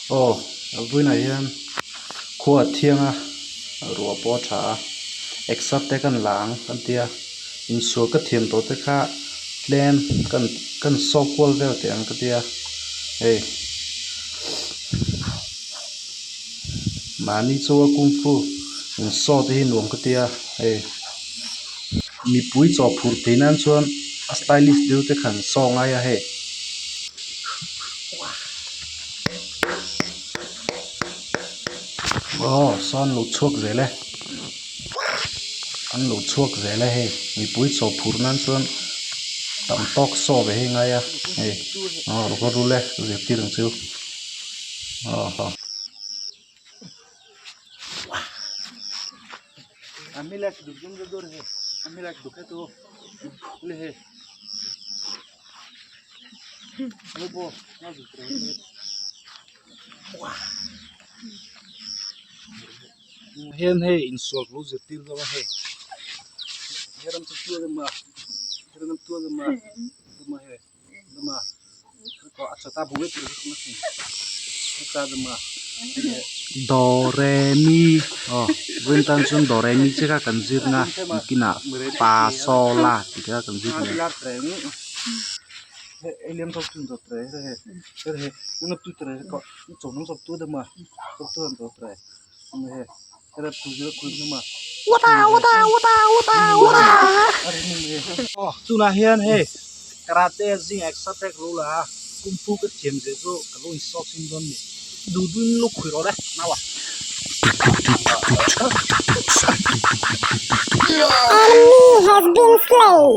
Aw a vawiinah hian khua a thiang a ruah pawh a tha a exer te kan la ang kan tia insual ka thiam tawh te kha tlem kan kan sawk kual vel teh ang ka tia hei mahni chu a kungfu insaw te hi nuam ka tia hei mipui chaw phur theih nan chuan a stylish deuh te khan saw ngai a hei. Aw saw an lo chhuak zel e an lo chhuak zel e hei mipui chaw phur nan chuan tam tawk saw ve hi a ngai a hei aw lo kal rul e zirtir ang chu aw. Hian hei insual lo zirtir deuh a hei do re mi aw vawiin tan chuan do re mi che kha kan zir na nakinah pa saw la tih te kha kan zir leh. Aw tunah hian hei karate zing exercise ka lo la a kungfu ka thiam zia chu ka lo insawt chhin dawn a ni duh duhin lu khuih rawh le nau a. Enemy has been slain.